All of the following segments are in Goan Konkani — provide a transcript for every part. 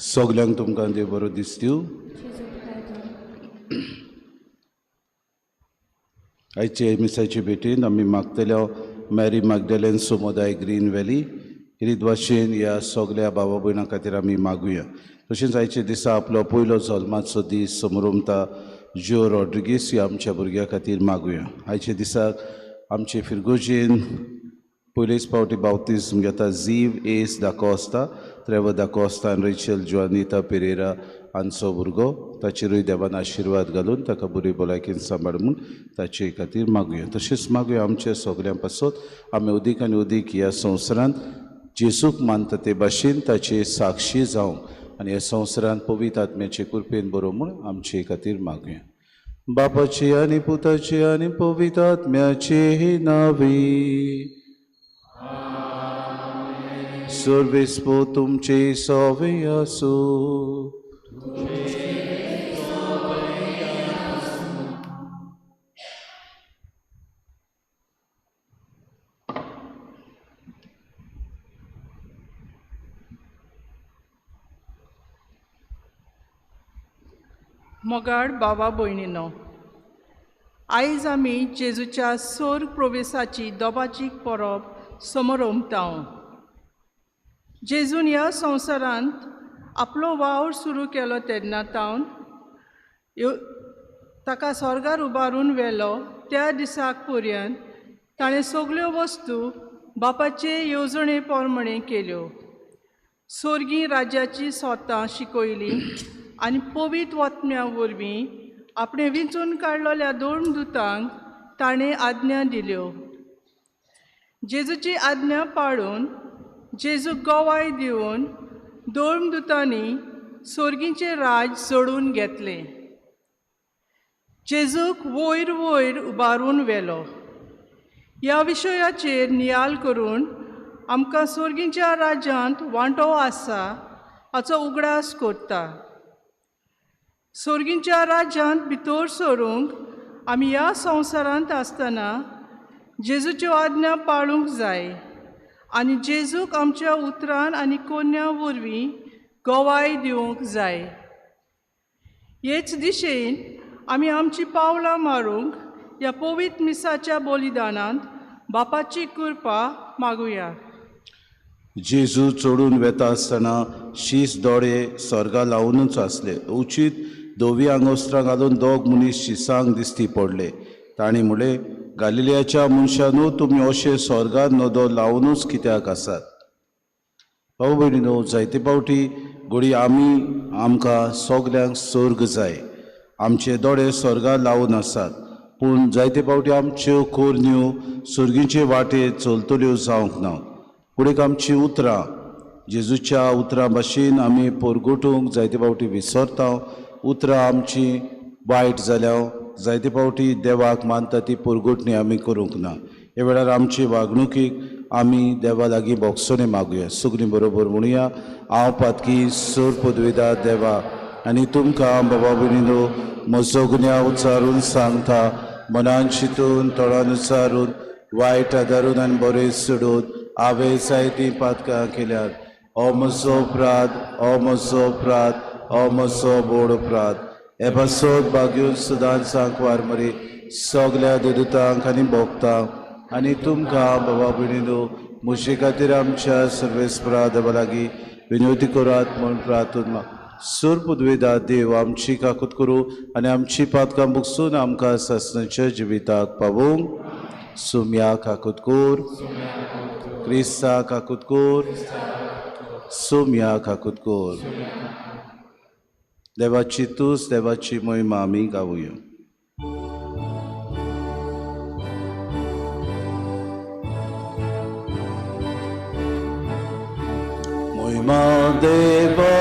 सगल्यांक तुमकां देव बरो दिसतीव. आयचे मिसाचे भेटेन आमी मागतल्या मॅरी मागडेलेन समुदाय ग्रीन व्हॅली हिरीत भाशेन ह्या सगल्या भावा भयणां खातीर आमी मागुया. तशेंच आयच्या दिसा आपलो पयलो जल्माचो दीस समरमता ज्यो रॉड्रिगीस ह्या आमच्या भुरग्यां खातीर मागुया. आयच्या दिसाक आमचे फिरगोजेन पयलेच फावटी बावतीज्म घेता जीव एस दाकोस्ता, त्रेव दाकोस्ता आनी रेचल जुआनिता पेरेरा हांचो भुरगो, ताचेरूय देवान आशिर्वाद घालून ताका बरी भलायकेन सांबाळ म्हूण ताचे खातीर मागुया. तशेंच मागुया आमच्या सगल्यां पासत आमी अदीक आनी अदीक ह्या संवसारांत जेजूक मानता ते भाशेन ताचे साक्षी जावंक आनी ह्या संवसारांत पवित्र आत्म्याचे कृपेन बरो म्हूण आमचे खातीर मागुया. बापाचे आनी पुताचे आनी पवित्र आत्म्याचे नांवे. सर्वेस्पो तुमचे सवे आसूं. मोगाळ बाबा भयणीनो, आयज आमी जेजूच्या सोर प्रोवेसाची दोबाची परब समरोमता. जेजून ह्या संवसारांत आपलो वावर सुरू केलो तेन्ना तावन ताका स्वर्गार उबारून व्हेलो त्या दिसाक पर्यंत ताणें सगल्यो वस्तू बापाचे येवजणे प्रमाणे केल्यो. सोर्गी राज्याची सोतां शिकयली आनी पवित्र वतम्या वरवीं आपणें विंचून काडलेल्या दोन दुतांक ताणें आज्ञा दिल्यो. जेजूची आज्ञा पाळून जेजूक गवाय दिवन दोन दुतांनी सोर्गीचें राज जोडून घेतलें. जेजूक वयर वयर उबारून व्हेलो. ह्या विशयाचेर नियाल करून आमकां सोर्गीच्या राज्यांत वांटो आसा हाचो उगडास करता. सोर्गीच्या राज्यांत भितर सरूंक आमी ह्या संवसारांत आसतना जेजूच्यो आज्ञा पाळूंक जाय आनी जेजूक आमच्या उतरान आनी कोन्या वरवीं गवाय दिवंक जाय. हेच दिशेन आमी आमची पावलां मारूंक ह्या पवित्र मिसाच्या बलिदानांत बापाची कृपा मागुया. जेजू चडून वेता आसतना शीस दोळे स्वर्गा लावनूच आसले. उचीत धवी आंगोस्त्रां घालून दोग मनीस शिसांक दिसती पडले. तांणी म्हळें, गालिलियाच्या मनशानू, तुमी अशें स्वर्गार नदर लावनूच कित्याक आसात? भाव भयणीनो, जायते फावटी घडये आमी आमकां सगल्यांक स्वर्ग जाय, आमचे दोळे स्वर्गार लावन आसात, पूण जायते फावटी आमच्यो कोरन्यो सर्गीचे वाटेर चलतल्यो जावंक ना. पूण एक आमची उतरां जेजूच्या उतरां भाशेन आमी परगटूंक जायते फावटी विसरता. उतरां आमची वायट जाल्या जायते फावटी देवाक मानता ती परगटणी आमी करूंक ना. ह्या वेळार आमची वागणुकीक आमी देवा लागीं बोगसणें मागुया. सगळीं बरोबर म्हणुया, हांव पातकी सोर पदवेदार देवा आनी तुमकां बाबा भयणीनो म्हजो गुन्यांव उच्चारून सांगता, मनान चिंतून तोंडान उच्चारून वायट आदारून आनी बरें सोडून हांवें जायतीं पातकां केल्यात. हो म्हजो अपराध, हो म्हजो अपराध, हो म्हजो व्हड अपराध. हे पासत भाग्यून सदांच सांकवार मरी सगल्या देदुतांक आनी भोगतांक आनी तुमकां बाबा भयणीनो म्हजे खातीर आमच्या सर्वेस्परा देवा लागीं विनवती करात म्हूण प्रार्थना माग. सूर पुदवेदा देव आमची काकूत करूं आनी आमची पातकां बुकसून आमकां सासणाच्या जिविताक पावोवंक. सुम्या काकूत कोर, क्रिस्ता काकूत कोर, सुम्या काकूत कोर. देवाची तूस, देवाची महिमा आमी गावया. महिमा देवा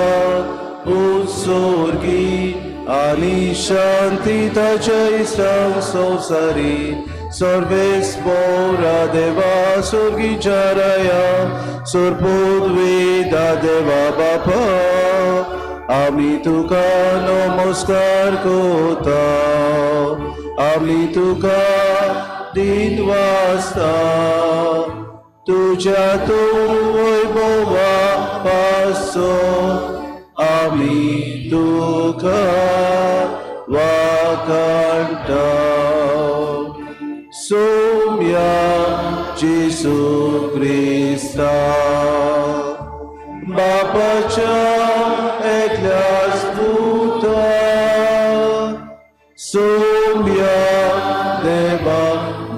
उत्सर्गी आनी शांती ताच्या इश्टांक संवसारी. सर्वेस्पोरा देवा स्वर्गीच्या राया सोरपुदवेदा देवा बापा आमी तुका नमस्कार करता, आमी तुका दिन वाचता. तुज्या तूं वैभवा पासो आमी तुका वाखाणटा. सोम्या जेजू क्रिस्ता, बापाच्या एकल्याच पुता, सोम्या देवा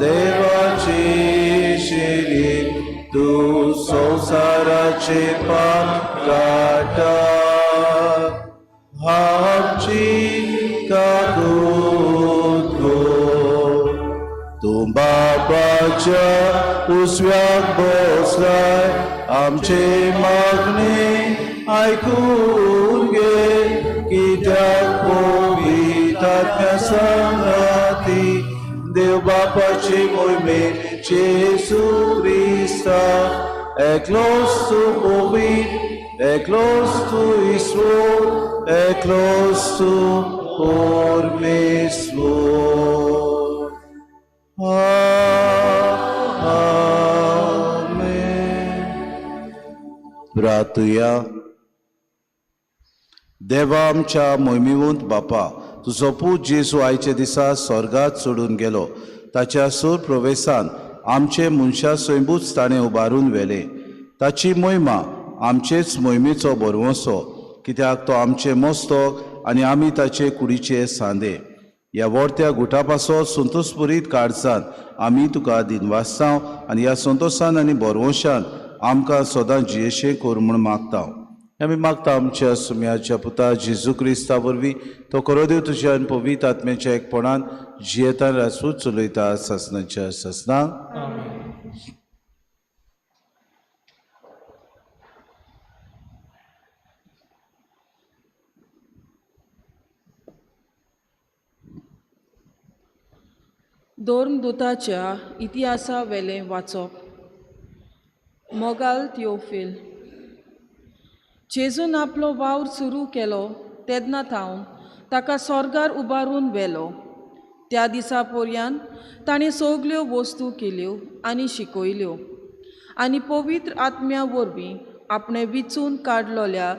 देवाचे शिरी, तूं संवसाराचे पाप काडटा, आमची काकूत कर. तूं बापाच्या उजव्याक बसलाय, आमचे मागणे आयकून घे, कित्याक पवित्र आत्म्या सांगाती देव बापाचे मोहिमेन जेजू क्रिस्ता, एकलोच तूं पवित्र, एकलोच तूं ईश्वर, एकलोच तूं परमेश्वर. आमेन. प्रार्थुया. देवा आमच्या मोहिमेवंत बापा, तुजो पूत जेजू आयच्या दिसा स्वर्गात सोडून गेलो. ताच्या सूर प्रवेसान आमचे मनशा सैंबूच ताणें उबारून व्हेलें. ताची मोहिमा आमचेच मोहिमेचो भरवंसो, कित्याक तो आमचे मस्तक आनी आमी ताचे कुडीचे सांदे. ह्या वर्त्या गुटा पासत संतोषपुरीत काळजान आमी तुका दिनवासताव आनी ह्या संतोशान आनी भरवंशान आमकां सदां जियेशें कर म्हूण मागता. आमी मागता आमच्या सुम्याच्या पुता जेजू क्रिस्ता वरवीं, तो करो देव तुज्या आनी पवित्र आत्म्याच्या एकपणान जियेतान राजपूत चलयता सासनाच्या सासनां. धर्मदूताच्या इतिहासा वेलें वाचप. मोगाल थियोफील, जेजून आपलो वावर सुरू केलो तेन्ना थावन ताका स्वर्गार उबारून व्हेलो. त्या दिसा पर्यंत ताणें सगल्यो वस्तू केल्यो आनी शिकयल्यो आनी पवित्र आत्म्या वरवीं आपणें विचून काडलोल्या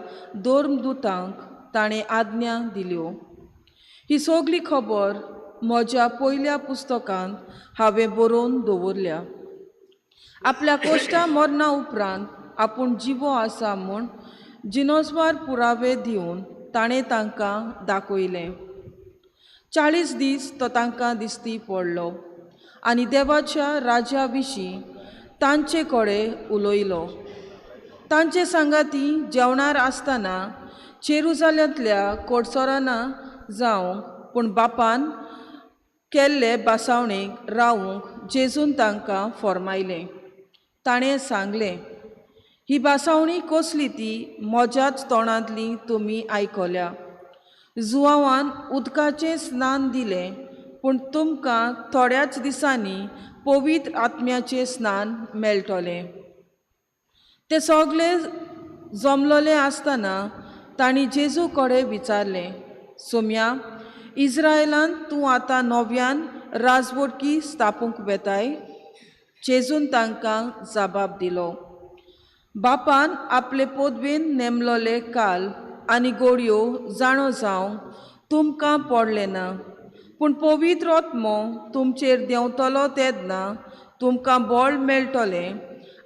धर्मदूतांक ताणें आज्ञा दिल्यो. ही सगली खबर म्हज्या पयल्या पुस्तकांत हांवें बरोवन दवरल्या. आपल्या कोश्टा मरणा उपरांत आपूण जिवो आसा म्हूण जिनोसवार पुरावे दिवन ताणें तांकां दाखयलें. 40 दीस तो तांकां दिश्टी पडलो आनी देवाच्या राज्या विशीं तांचे कडेन उलयलो. तांचे सांगाती जेवणार आसतना जेरुजाल्यांतल्या कोडसोराना जावंक पूण बापान केल्ले बासावणेक रावूंक जेजून तांकां फॉर्मायलें. ताणें सांगलें, ही बासावणी कसली ती म्हज्याच तोंडांतली तुमी आयकल्या. जुवांवान उदकाचें स्नान दिलें, पूण तुमकां थोड्याच दिसांनी पवित्र आत्म्याचें स्नान मेळटलें. ते सगळे जमलोले आसतना तांणी जेजू कडेन विचारलें, सोम्या, इस्रायलांत तूं आतां नव्यान राजवटकी स्थापूंक वेताय? जेजून तांकां जबाब दिलो, बापान आपले पदवेन नेमलोले काल आनी गोडयो जाणो जावंक तुमकां पडलें ना, पूण पवित्र आत्मो तुमचेर देंवतलो तेन्ना तुमकां बळ मेळटलें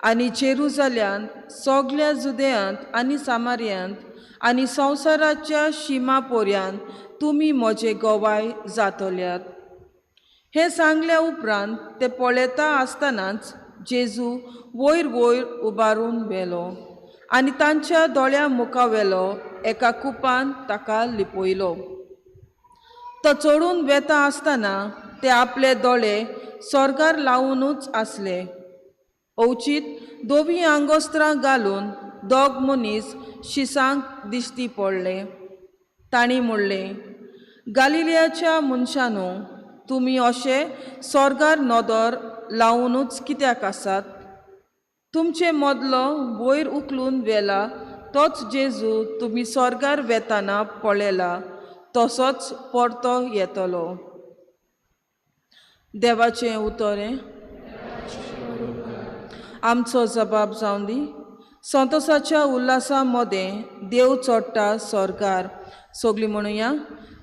आनी जेरुजाल्यांत, सगल्या जुदेयांत आनी सामार्यांत आनी संवसाराच्या शिमा पर्यंत तुमी म्हजे गवाय जातल्यात. हें सांगल्या उपरांत ते पळयता आसतनाच जेजू वयर वयर उबारून व्हेलो आनी तांच्या दोळ्या मुखा वेलो एका कुपान ताका लिपयलो. तो चडून वेता आसतना ते आपले दोळे स्वर्गार लावुनूच आसले. अवचीत धवीं आंगोस्त्रां घालून दोग मनीस शिसांक दिश्टी पडले. तांणी म्हणलें, गालिलियाच्या मनशांनो, तुमी अशे स्वर्गार नदर लावुनूच कित्याक आसात? तुमचे मदलो वयर उखलून व्हेला तोच जेजू तुमी स्वर्गार वेताना पळयला तसोच परतो येतलो. देवाचें उतर आमचो जबाब जावन दी. संतोसाच्या उल्हासा मदें देव चडटा सोर्गार. सगळीं म्हणुया,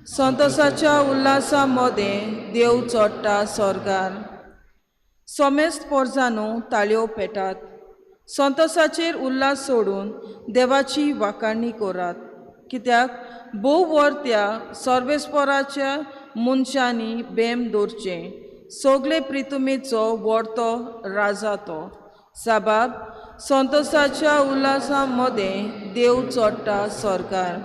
संतोसाच्या उल्हासा मदें देव चडटा सोर्गार. सोमेस्त पोरजानू ताळयो पेटात, संतोसाचेर उल्हास सोडून देवाची वाखाणी करात. कित्याक भोव वर त्या सर्वेस्पराच्या मनशांनी बेम दवरचें, सगळे प्रितुमेचो व्हडतो राजा तो. साबाब संतोसाच्या उल्हासा मदें देव चडटा सोर्गार.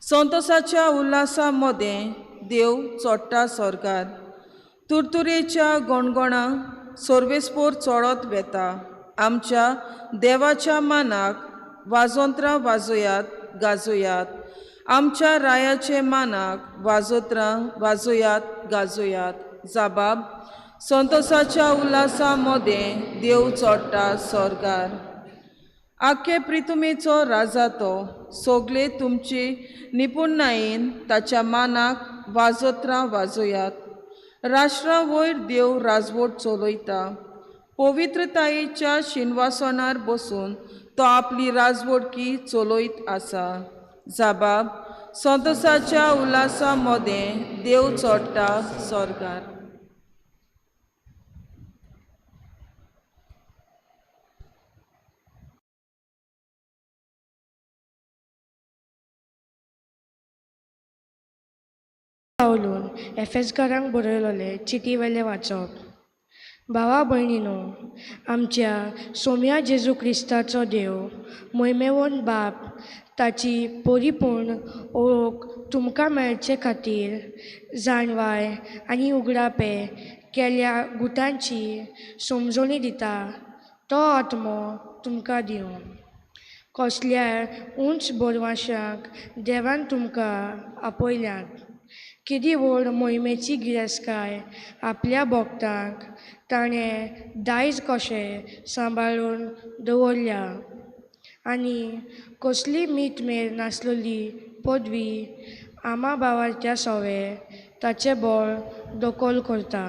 संतोसाच्या उल्हासा मदें देव चडटा सोर्गार. तुरतुरेच्या गणगणा सर्वेस्पोर चडत वेता, आमच्या देवाच्या मानाक वाजोंत्रां वाजोयात गाजोयात. आमच्या रायाचे मानाक वाजोत्रां वाजोयात गाजोयात. जाबाब संतोसाच्या उल्हासा मदें देव चडटा सोर्गार. आख्खे प्रितुमेचो राजा तो, सगळे तुमचे निपुणनायेन ताच्या मानाक वाजोत्रां वाजोयात. राष्ट्रा वयर देव राजवट चलयता, पवित्रतायेच्या शिनवासनार बसून तो आपली राजवटकी चलयत आसा. जाबाब संतोसाच्या उल्हासा मदें देव चडटा सोर्गार. पावलून एफेसकारांक बरयलोले चिटी वेलें वाचप. भावा भयणीनो, आमच्या सोम्या जेजू क्रिस्ताचो देव मोयमेवन बाप ताची परिपूर्ण ओळख तुमकां मेळचे खातीर जाणवाय आनी उगडापे केल्या गुटांची समजोणी दिता तो आत्मो तुमकां दिवं. कसल्याय उंच बोरवाशांक देवान तुमकां आपयल्यात, केदी व्हड मोहिमेची गिरेस्तकाय आपल्या भक्तांक ताणें दायज कशें सांबाळून दवरल्या आनी कसली मीतमेर नासलेली पदवी आमा भावाच्या सवे ताचें बळ दखल करता.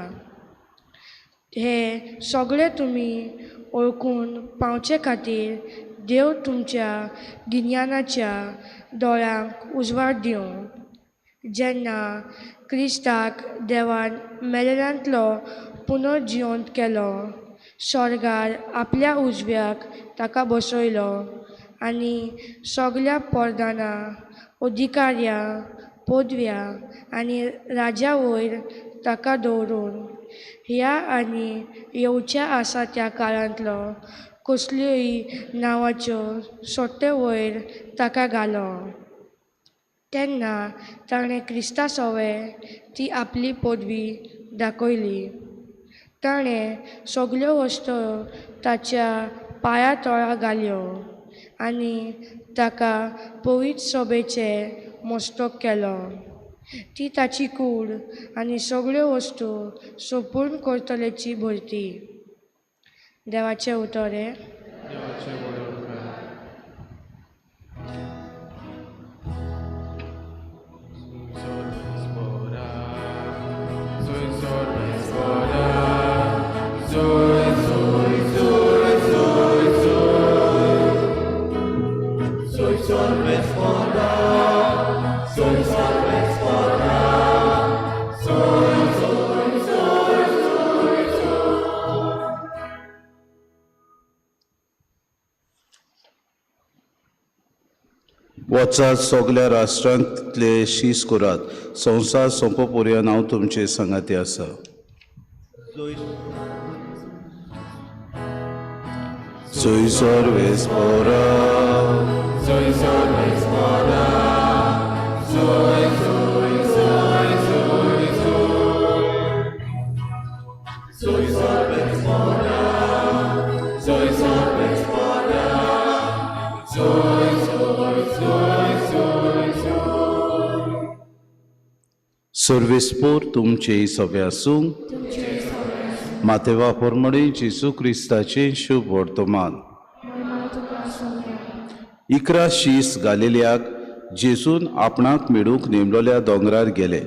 हें सगळें तुमी वळखून पावचे खातीर देव तुमच्या गिन्यानाच्या दोळ्यांक उजवाड दिवं. जेन्ना क्रिस्ताक देवान मेलेल्यांतलो पुनर्जिवंत केलो, स्वर्गार आपल्या उजव्याक ताका बसयलो आनी सगल्या परदानां, अधिकाऱ्यां, पदव्यां आनी राजा वयर ताका दवरून ह्या आनी येवच्या आसा त्या काळांतलो कसल्योय नांवाच्यो सोट्टे वयर ताका घालो. तेन्ना ताणें क्रिस्ता सवें ती आपली पदवी दाखयली. ताणें सगल्यो वस्तू ताच्या पांया तळा घाल्यो आनी ताका पवित्र सभेचें मस्तक केलो. ती ताची कूड आनी सगल्यो वस्तू संपूर्ण करतलेची भरती. देवाचें उतर हें. वचात सगल्या राष्ट्रांतले शीस करात, संवसार सोंपोपर्यंत हांव तुमचे सांगाती आसा. Soy sorvespora, soy sorvespora, soy soy soy soy soy, soy sorvespora, soy sorvespora, soy soy soy soy soy. सर्वेस्पोर तुमचे सगळे आसूं. मातेवा प्रमाणे जेजू क्रिस्ताचें शुभ वर्तमान. 11 शीस गालिलियाक जेजून आपणाक मेळूंक नेमलोल्या दोंगरार गेले.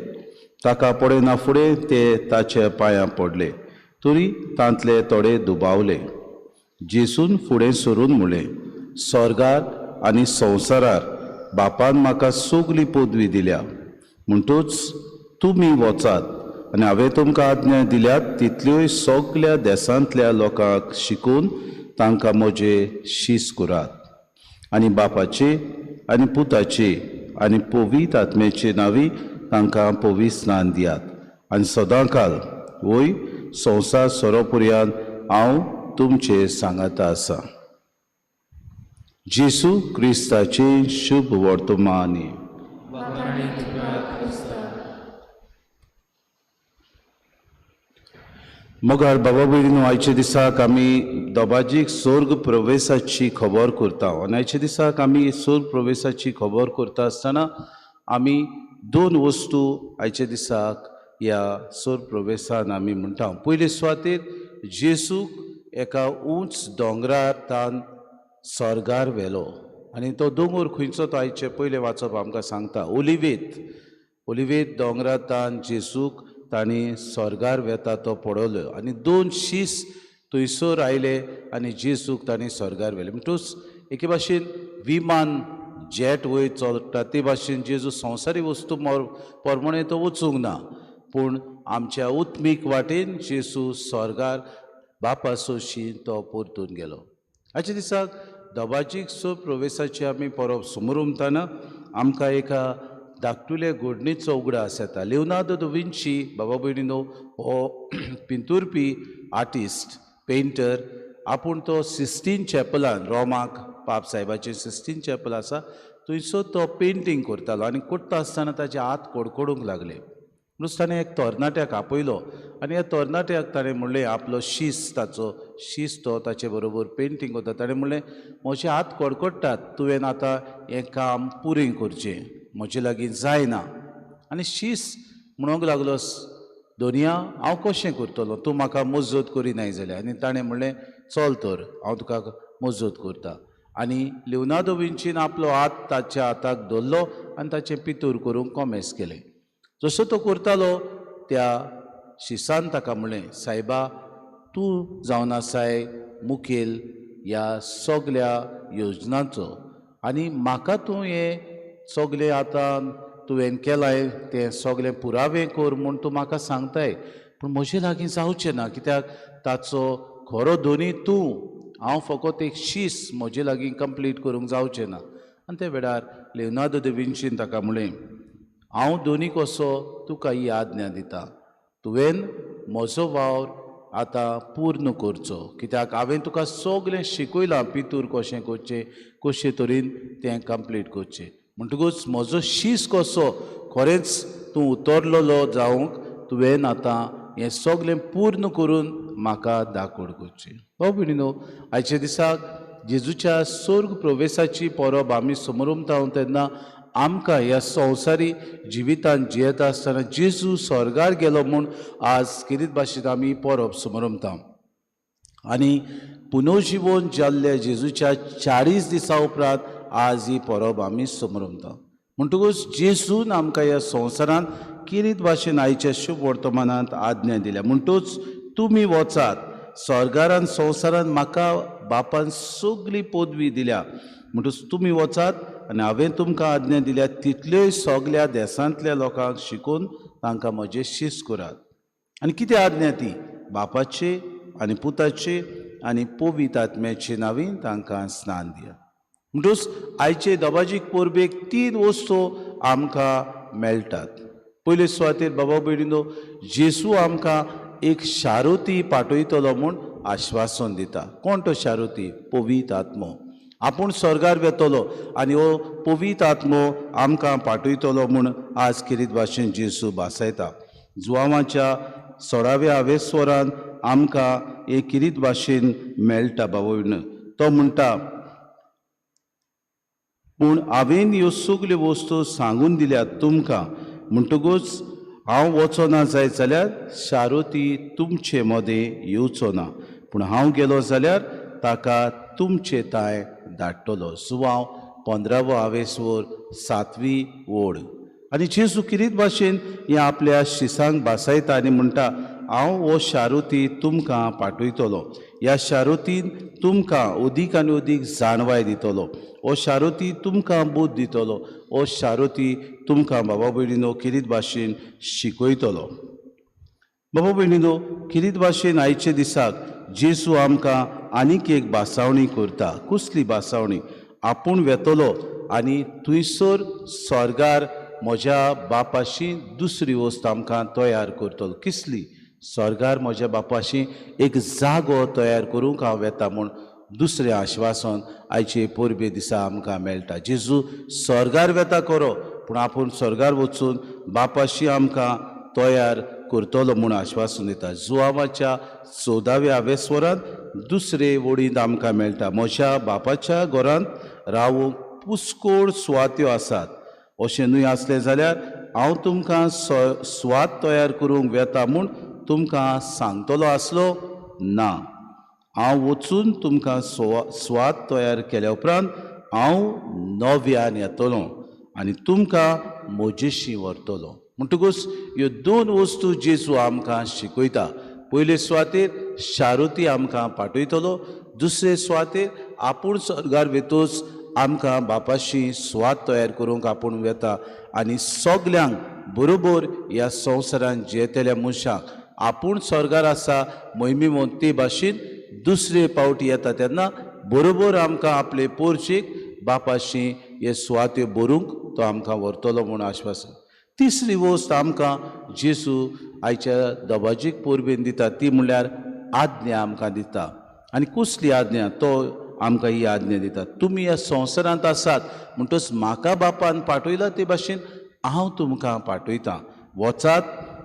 ताका पळयना फुडें ते ताच्या पांयां पडले, तरी तांतले थोडे दुबावले. जेजून फुडें सरून म्हणलें, स्वर्गार आनी संवसारार बापान म्हाका सगली पदवी दिल्या, म्हणटूच तुमी वचात आनी हांवें तुमकां आज्ञा दिल्यात तितल्योय सगल्या देसांतल्या लोकांक शिकून तांकां म्हजे शीस करात आनी बापाचे आनी पुताचे आनी पवित्र आत्म्याचे नांवी तांकां पवित्र स्नान दियात आनी सदांकाल वय संवसार सोरोपुर्यान हांव तुमचे सांगाता आसा। जेजू क्रिस्ताचें शुभ वर्तमान। मगर बाबा भयणीनो, आयच्या दिसाक आमी दोबाजीक स्वर्ग प्रवेशाची खबर करता आनी आयच्या दिसाक आमी स्वर्ग प्रवेशाची खबर करता आसतना आमी दोन वस्तू आयच्या दिसाक ह्या स्वर्ग प्रवेशान आमी म्हणटा। पयले सुवातेर जेजूक एका उंच दोंगरार तान स्वर्गार व्हेलो आनी तो दोंगर खंयचो तो आयचे पयले वाचप आमकां सांगता, ओलिवेत। ओलिवेत दोंगरार तान जेजूक तांणी स्वर्गार वेता तो पळयलो आनी दोन शीस थंयसर आयले आनी जेजूक तांणी स्वर्गार व्हेले। म्हणटूच एके भाशेन विमान जेट वयर चलता ते भाशेन जेजू संवसारी वस्तू प्रमाणे तो वचूंक ना, पूण आमच्या उत्मीक वाटेन जेजू स्वर्गार बापा सोशी तो परतून गेलो। आयच्या दिसाक दोबाजीक सो प्रवेशाची आमी परब समरुमतना आमकां एका धाकटुले घडणीचो उगडास येता। लियोनार्दो दा विंची बाबा भयणीनो हो पिंतुरपी आर्टिस्ट पेंटर, आपूण तो सिस्टीन चॅपलान रोमाक पाप साहेबाचें सिस्टीन चॅपल आसा थंयसर तो पेंटींग करतालो आनी करता आसतना ताचे हात कडकडूंक लागले। म्हणून ताणें एक तरणाट्याक आपयलो आनी ह्या तरणाट्याक ताणें म्हणलें आपलो शीस, ताचो शीस तो ताचे बरोबर पेंटींग करता। ताणें म्हणलें म्हजे हात कडकडटात, तुवें आतां हें काम पुरें करचें, म्हजे लागीं जायना। आनी शीस म्हणूंक लागलो, दोनया हांव कशें करतलो, तूं म्हाका मजत करिनाय जाल्यार। आनी ताणें म्हणलें चल तर हांव तुका मजत करता। आनी लियोनार्दो विंचीन आपलो हात ताच्या हाताक धरलो आनी ताचें पितूर करूंक कोमेस केलें। जसो तो करतालो त्या शिसान ताका म्हणलें, सायबा तूं जावन आसाय मुखेल ह्या सगल्या योजनाचो आनी म्हाका तूं हें सगलें आतां तुवें केलाय तें सगलें पुरावे कर म्हूण तूं म्हाका सांगताय, पूण म्हजे लागीं जावचें ना, कित्याक ताचो खरो धनी तूं, हांव फकत एक शीस, म्हजे लागीं कंप्लीट करूंक जावचें ना। आनी त्या वेळार लियोनार्दो दा विंचीन ताका म्हणलें, हांव दोनी कसो तुका ही आज्ञा दिता, तुवें म्हजो वावर आतां पूर्ण करचो, कित्याक हांवें तुका सगलें शिकयलां पितूर कशें करचें, कशे तरेन तें कंप्लीट करचें, म्हणटकूच म्हजो शीस कसो खरेंच तूं उतरलेलो जावंक तुवें आतां हें सगलें पूर्ण करून म्हाका दाखोड करचें। भाव भयणीनो, आयच्या दिसाक जेजूच्या स्वर्ग प्रवेशाची परब आमी समरुमता तेन्ना आमकां ह्या संवसारी जिवितान जियेता आसतना जेजू स्वर्गार गेलो म्हूण आज किरीत भाशेन आमी परब समरमता। आनी पुनर्जिवन जाल्ल्या जेजूच्या 40 दिसां उपरांत आज ही परब आमी समरमता। म्हणटकूच जेजून आमकां ह्या संवसारांत किरीत भाशेन आयच्या शुभ वर्तमानांत आज्ञा दिल्या, म्हणटूच तुमी वचात, स्वर्गारान संवसारान म्हाका बापान सगली पदवी दिल्या, म्हणटूच तुमी वचात आनी हांवें तुमकां आज्ञा दिल्या तितल्योय सगल्या देसांतल्या लोकांक शिकून तांकां म्हजें शीस करात। आनी कितें आज्ञा ती? बापाचे आनी पुताचे आनी पवित्र आत्म्याचे नांवी तांकां स्नान दियात। म्हणटूच आयचे दोबाजीक परबेक तीन वस्तू आमकां मेळटात। पयले सुवातेर बाबा भयणीनो, जेजू आमकां एक शारुती पाठयतलो म्हूण आश्वासन दिता। कोण तो शारुती? पवित्र आत्मो। आपूण स्वर्गार वेतलो आनी हो पवित्र आत्मो आमकां पाठयतलो म्हूण आज किरीत भाशेन जेजू भासायता। जुवांवाच्या 16व्या आवेस्वरान आमकां एक किरीत भाशेन मेळटा। बाबा भयणीनो, तो म्हणटा, पूण हांवें ह्यो सगल्यो वस्तू सांगून दिल्यात तुमकां, म्हणटकूच हांव वचना जायत जाल्यार शारुती तुमचे मदें येवचो ना, पूण हांव गेलो जाल्यार ताका तुमचे ताय धाडटलो। सुवाव 15वो आवेसवर 7वी ओड। आनी जेजू किरीत भाशेन हें आपल्या शिसांक भासायता आनी म्हणटा, हांव हो शारुती तुमकां पाठयतलो। ह्या शारुतीन तुमकां अदीक आनी अदीक जाणवाय दितलो. हो शारुती तुमकां बोध दितलो. हो शारुती तुमकां बाबा भयणीनो खेरीत भाशेन शिकयतलो. बाबा भयणीनो, खेरीत भाशेन आयचे दिसाक जेजू आमकां आनीक एक भासावणी करता. कसली भासावणी? आपूण वेतलो आनी थंयसर स्वर्गार म्हज्या बापाशी दुसरी वस्त आमकां तयार करतलो. कसली? स्वर्गार म्हज्या बापाशी एक जागो तयार करूंक हांव वेता म्हूण दुसरें आश्वासन आयचे परबे दिसा आमकां मेळटा. जेजू स्वर्गार वेता खरो, पूण आपूण स्वर्गार वचून बापाशी आमकां तयार करतलो म्हूण आश्वासन दिता. जुआवाच्या 14व्या वेस्वरांत दुसरे वडींत आमकां मेळटा, म्हज्या बापाच्या घरांत रावूंक पुस्कोळ सुवात्यो आसात. अशें न्हय आसलें जाल्यार हांव तुमकां सुवात तयार करूंक वेता म्हूण तुमकां सांगतलो आसलो ना. हांव वचून तुमकां सुवात तयार केल्या उपरांत हांव नव्यान येतलो आनी तुमकां म्हजेशी व्हरतलो. म्हणटकूच ह्यो दोन वस्तू जेजू आमकां शिकयता. पयले सुवातेर शारुती आमकां पाठयतलो, दुसरे सुवातेर आपूण स्वर्गार वेतोच आमकां बापाशी सुवात तयार करूंक आपूण वेता आनी सगल्यांक बरोबर ह्या संवसारांत जियेतल्या मनशांक आपूण स्वर्गार आसा मोहिमेमोन ते भाशेन दुसरे पावटी येता तेन्ना बरोबर आमकां आपले पोरचेक बापाशी हे सुवात्यो भरूंक तो आमकां व्हरतलो म्हूण आश्वासन. तिसरी वस्त आमकां जेजू आयच्या दबाजीक परबेन दिता ती म्हणल्यार आज्ञा आमकां दिता. आनी कसली आज्ञा? तो आमकां ही आज्ञा दिता, तुमी ह्या संवसारांत आसात म्हणटच म्हाका बापान पाठयला ते भाशेन हांव तुमकां पाठयतां. वचात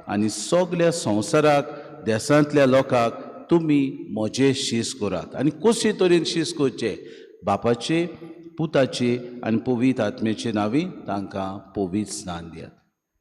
आनी सगल्या संवसाराक देशांतल्या लोकांक तुमी म्हजे शीस करात. आनी कशे तरेन शीस करचे? बापाचे, पुताचे आनी पवित्र आत्म्याचे नांवी तांकां पवित्र स्नान दियात.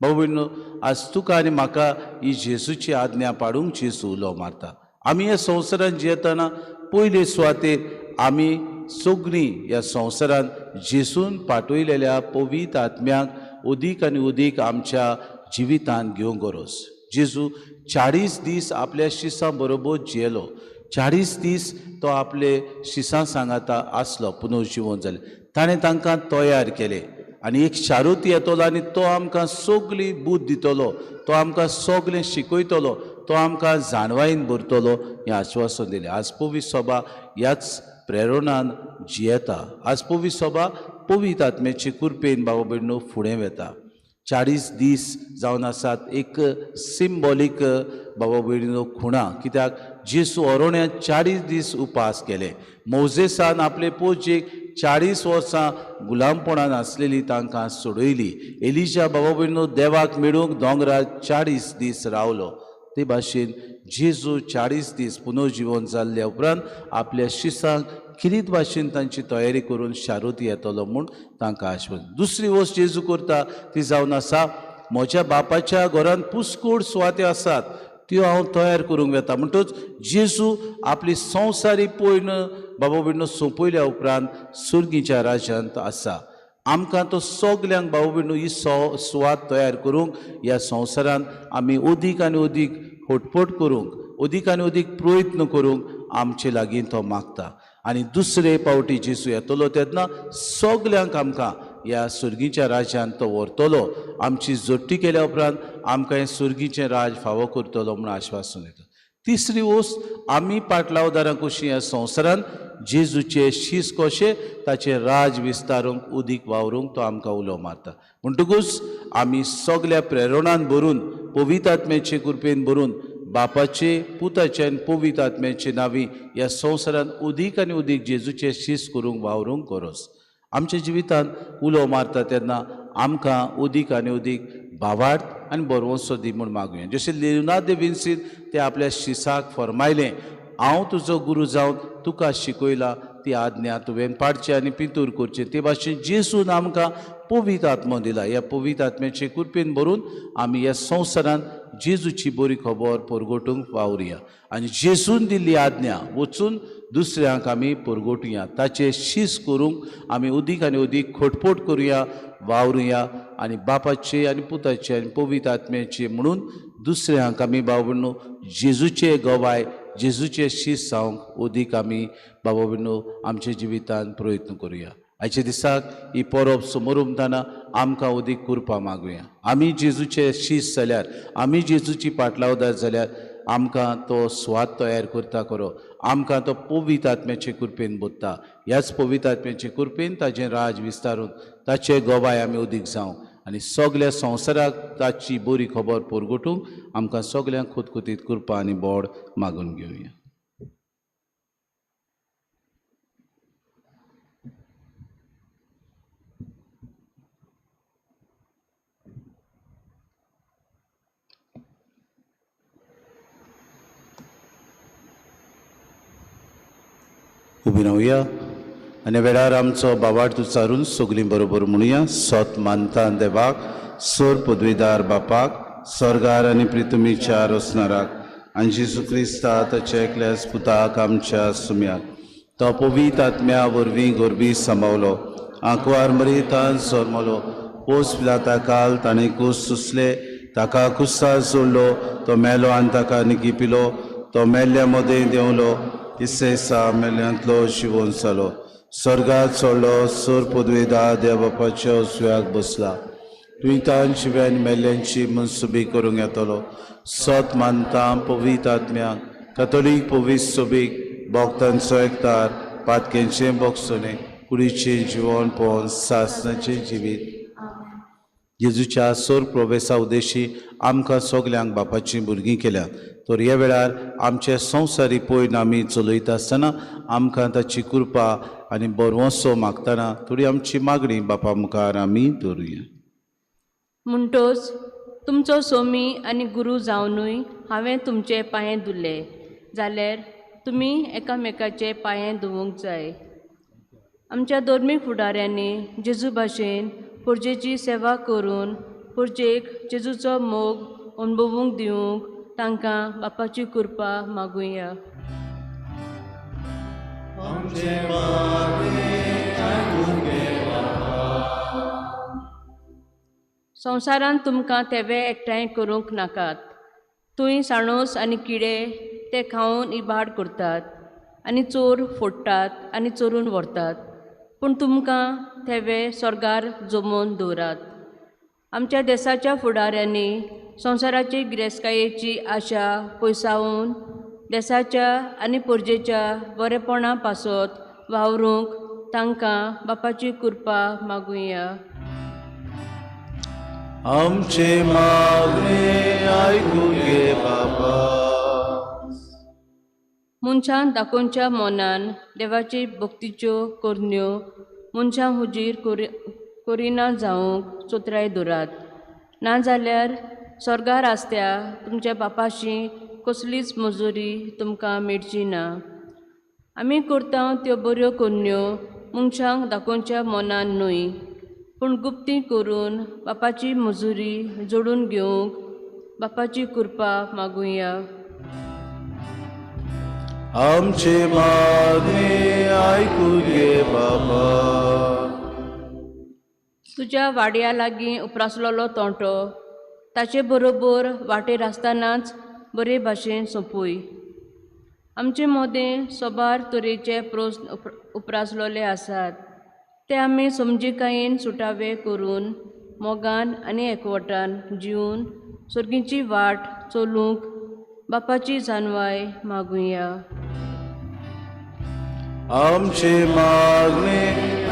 बाबा भयणीनो, आज तुका आनी म्हाका ही जेजूची आज्ञा पाडूंक जेजू उलो मारता. आमी ह्या संवसारांत जियेतना पयले सुवातेर आमी सगळीं ह्या संवसारांत जेजून पाठयलेल्या पवित्र आत्म्याक अदीक आनी अदीक आमच्या जिवितांत घेवंक गरज. जेजू 40 दीस आपल्या शिसां बरोबर जियेलो. 40 दीस तो आपले शिसां सांगाता आसलो. पुनर्जिवन जालें, ताणें तांकां तयार केलें आनी एक शारुती येतलो आनी तो आमकां सगली बूद दितलो, तो आमकां सगलें शिकयतलो, तो आमकां जाणवायेन भरतलो हें आश्वासन दिलें. आज पवित्र सभा ह्याच प्रेरणान जियेता. आज पवित्र सभा पवित्र आत्म्याचे कृपेन बाबा भयणीनो फुडें वेता. 40 दीस जावन आसात एक सिंबॉलीक बाबा भयणीनो खुणा, कित्याक जेजू अरण्यांत 40 दीस उपास केले. मोजेसान आपले पोजेक 40 वर्सां गुलामपणान आसलेली तांकां सोडयली. एलिजा बाबा भयणीनो देवाक मेळूंक दोंगरार 40 दीस रावलो. ते भाशेन जेजू 40 दीस पुनर्जिवन जाल्ल्या उपरांत आपल्या शिसांक खेरीत भाशेन तांची तयारी करून शारुती येतलो म्हूण तांकां आश्वासन. दुसरी वस्त जेजू करता ती जावन आसा, म्हज्या बापाच्या घरांत पुस्कोळ सुवात्यो आसात त्यो हांव तयार करूंक वेता. म्हणटच जेजू आपली संवसारी पयण बाबा भयणीनो सोंपयल्या उपरांत सुर्गीच्या राज्यांत आसा. आमकां तो सगल्यांक बाबा भयणीनो ही सुवात तयार करूंक ह्या संवसारांत आमी अदीक आनी अदीक फटफट करूंक, अदीक आनी अदीक प्रयत्न करूंक आमचे लागीं तो मागता. आनी दुसरे पावटी जेजू येतलो तेन्ना सगल्यांक आमकां ह्या सुर्गीच्या राज्यांत तो व्हरतलो. आमची जोडटी केल्या उपरांत आमकां हें सुर्गीचें राज फावो करतलो म्हूण आश्वासन दिता. तिसरी वस्त, आमी पाटलावदारां कशीं ह्या संवसारांत जेजूचे शीस कशे ताचें राज विस्तारूंक उदीक वावरूंक तो आमकां उलो मारता. म्हणटकूच आमी सगल्या प्रेरणान भरून पवित्र आत्म्याचे कृपेन भरून बापाचे, पुताचे आनी पवित्र आत्म्याचे नांवी ह्या संवसारांत अदीक आनी अदीक जेजूचे शीस करूंक वावरूंक गरज. आमच्या जिवितांत उलो मारता तेन्ना आमकां अदीक आनी अदीक भावार्थ आनी बरवंसो दी म्हूण मागुया. जशें लियोनार्द दे विन्सीन ते आपल्या शिसाक फरमायलें, हांव तुजो गुरू जावन तुका शिकयला ती आज्ञा तुवें पाडची आनी पिंतूर करची. ते भाशेन जेजून आमकां पवित्र आत्मो दिला. ह्या पवित्र आत्म्याचे कृपेन भरून आमी ह्या संवसारांत जेजूची बरी खबर परगटूंक वावरुया आनी जेजून दिल्ली आज्ञा वचून दुसऱ्यांक आमी परगटुया. ताचे शीस करूंक आमी अदीक आनी अदीक खटपट करुया, वावरुया आनी बापाचे आनी पुताचे आनी पवित्र आत्म्याचे म्हणून दुसऱ्यांक आमी बाबा जेजूचे गवाय जेजूचे शीस जावंक ओदीक आमी बाबा भयणो आमच्या जिवितान प्रयत्न करुया. आयच्या दिसाक ही परब समोर उमतना आमकां ओदीक कृपा मागुया. आमी जेजूचे शीस जाल्यार, आमी जेजूची पाटलावदार जाल्यार आमकां तो स्वाद तयार करता खरो, आमकां तो पवित्र आत्म्याचे कृपेन बोधता. ह्याच पवित्र आत्म्याचे कृपेन ताजें राज विस्तारून ताचे गवाय आमी ओदीक जावं आनी सगल्या संवसाराक ताची बरी खबर परगटूंक आमकां सगल्यांक खुतखुतीत कृपा आनी बोड मागून घेवया. उबी रावया आनी वेळार आमचो बावार्थ उच्चारून सगळीं बरोबर म्हणुया. सत मानता देवाक, सोर पदवीदार बापाक, स्वर्गार आनी पृथ्वीच्या रचणाराक आनी जेजू क्रिस्ता ताच्या एकल्याच पुताक आमच्या सुम्याक, तो पवित्र आत्म्या वरवीं गोरबी सांबावलो, आंकवार मरितान जल्मलो, पोस पिलाता काल ताणें कूस सुसले, ताका कुस्सार सोडलो, तो मेलो आनी ताका निकिपिलो, तो मेल्ल्या मदें देंवलो, तिसरे दिसा मेल्ल्यांतलो जिवोन जालो, स्वर्गात चडलो, सोर पदवेदार देव बापाच्या उजव्याक बसला, तुयतान शिव्यान मेल्ल्यांची मनसुबी करूंक येतलो. सत मानता पवित्र आत्म्याक, कथोलीक पवित्र सोबीक, भक्तांचो एकतार, पातकेंचें बोगसणें, कुडीचें जिवन पोवन सासणाचें जिवीत. जेजूच्या सोर प्रवेसा उद्देशी आमकां सगल्यांक बापाचीं भुरगीं केल्यात. तर ह्या वेळार आमचे संवसारी पयन आमी चलयता आसतना आमकां ताची कृपा आनी बरवंसो मागतना थोडी आमची मागणी बापा मुखार आमी दवरुया. म्हणटोच तुमचो सोमी आनी गुरू जावनूय हांवें तुमचे पांये धुले जाल्यार तुमी एकामेकाचे पांये धुवूंक जाय. आमच्या धर्मीक फुडाऱ्यांनी जेजू भाशेन पुरजेची सेवा करून पुरजेक जेजूचो मोग अणभवूंक दिवंक तांकां बापाची कृपा मागुया. संवसारांत तुमकां तेवे एकठांय करूंक नाकात. थंय साणोस आनी किडे ते खावन इबाड करतात आनी चोर फोडटात आनी चोरून व्हरतात, पूण तुमकां थेवे स्वर्गार जमोवन दवरात. आमच्या देसाच्या फुडाऱ्यांनी संवसाराची गिरेस्तकायेची आशा पयसावन देसाच्या आनी परजेच्या बरेपणा पासत वावरूंक तांकां बापाची कृपा मागुया. आमचे मागणे आयकून घे बाबा. मनशान दाखोवच्या मनान देवाची भक्तीच्यो करण्यो मनशां हुजीर करिना जावंक चोत्राय दवरात, नाजाल्यार स्वर्गार आसत्या तुमच्या बापाशी कसलीच मजुरी तुमकां मेळची ना. आमी करता त्यो बऱ्यो करण्यो मनशांक दाखोवच्या मनान न्हय, पूण गुप्ती करून बापाची मजुरी जोडून घेवंक बापाची कृपा मागुया. आमचे मागणे आयकून घे बाबा. तुज्या वाड्या लागीं उप्रासलेलो तोंटो ताचे बरोबर वाटेर आसतनाच बरे भाशेन सोंपूय. आमचे मदें सोबार तरेचे प्रस्न उप्रासलेले आसात, ते आमी समजिकायेन सुटावे करून मोगान आनी एकवटान जिवन सर्गीची वाट चलूंक बापाची जानवाय मागुया. आमचे मागणे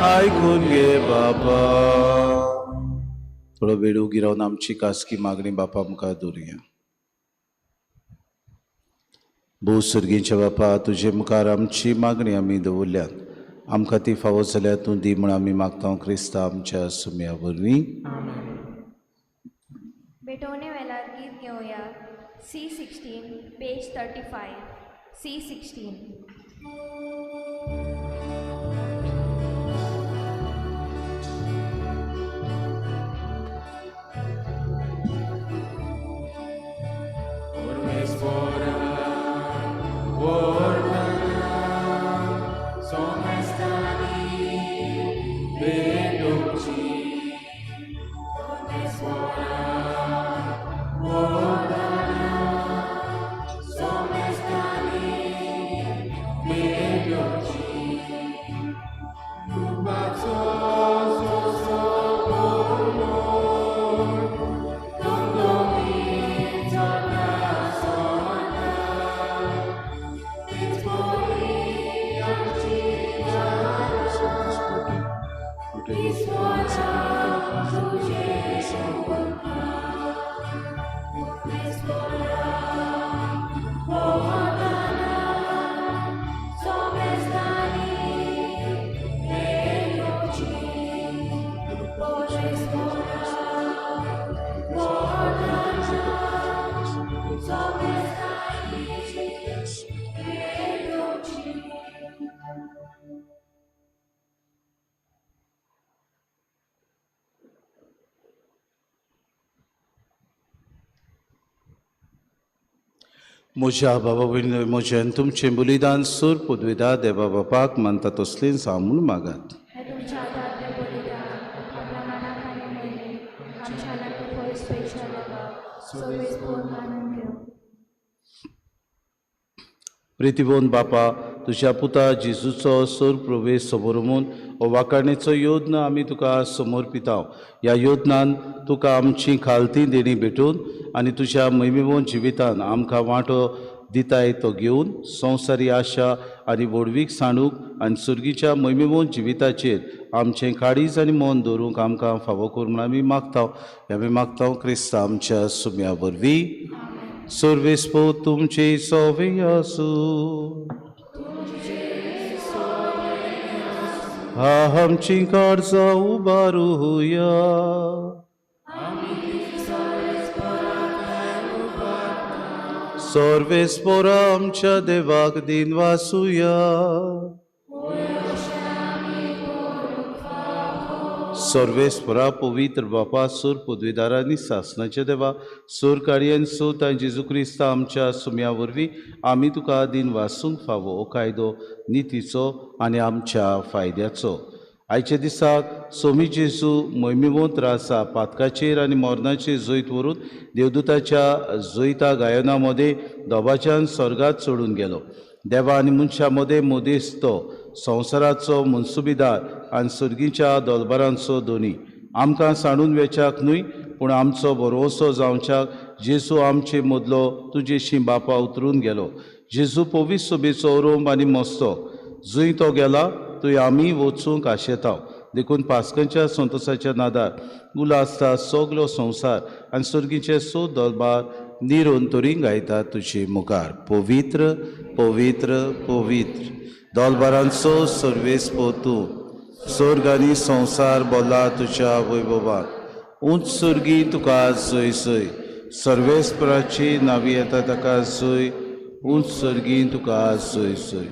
आयकून घे बाबा. थोडो वेळ उगी रावन आमची खासगी मागणी बापा मुखार दवरुया. भोव सर्गीच्या बापा, तुजे मुखार आमची मागणी आमी दवरल्यात, आमकां ती फावो जाल्यार तूं दी म्हूण आमी मागता क्रिस्ता आमच्या सुम्या वरवीं. भेटवणे वेळार गीत घेवया. C16 page 35. C16. Somestani. म्हज्या बाबा भयणीनो, म्हजें तुमचें बलिदान सूर पदवेदा देवा बापाक मानता तसलें जावं म्हूण मागात. हे तुमच्या हातांतलें बलिदान आपल्या मनाक आनी मोहिमेक आमच्या लागीं पयस स्वेच्छा देवा सर्वेस्पोर मानून घेवं. प्रितीबोन बापा, तुज्या पुता जेजूचो सोर प्रवेश समोर हो वाखाणेचो योद्न आमी तुका समर्पिताव. ह्या योद्नान तुका आमची खालती देणी भेटून आनी तुज्या महिमेवन जिवितान आमकां वांटो दिताय तो घेवन संवसारी आशा आनी व्हडवीक सांडूंक आनी सुर्गीच्या महिमेवन जिविताचेर आमचें काळीज आनी मन दवरूंक आमकां फावो कर म्हूण आमी मागता. आमी मागता क्रिस्ता आमच्या सुम्या वरवीं. सर्वेस्पो तुमचे सोवे आसूं. आमची काळजां उबारुया. सर्वेस्पोरा आमच्या देवाक दिन वासुया. सर्वेस्परा पवित्र बापा, सूर पदवीदार आनी सासणाच्या देवा, सूर कार्यान सोत आनी जेजू क्रिस्ता आमच्या सुम्या वरवीं आमी तुका दिन वासूंक फावो हो कायदो नितीचो आनी आमच्या फायद्याचो. आयच्या दिसाक सोमी जेजू मोहिमेवंत रासा पातकाचेर आनी मरणाचेर जैत व्हरून देवदूताच्या जैता गायना मदें दोबाच्यान स्वर्गात चडून गेलो. देवा आनी मनशां मदें मदेस तो संवसाराचो मनसुबीदार आनी सर्गीच्या दोलबारांचो दोनी. आमकां सांडून वेच्याक न्हय पूण आमचो भरवंसो जावच्याक जेजू आमचे मदलो तुजेशी बापा उतरून गेलो. जेजू पवित्र सोबेचो रोम आनी मस्तो जंय तो गेला थंय आमी वचूंक आशेता. देखून पास्कनच्या संतोसाच्या नादार उलासता सगलो संवसार आनी सर्गीचे सो दरबार निरोन तरी गायता तुजे मुखार. पवित्र पवित्र पवित्र दोलबारांचो सर्वेस्पो तूं, स्वर्ग आनी संवसार बोला तुज्या वैभवान. उंच सुर्गी तुका जय जय, सर्वेस्पराची नावी येता ताका जय, उंच सुर्गी तुका जय जय.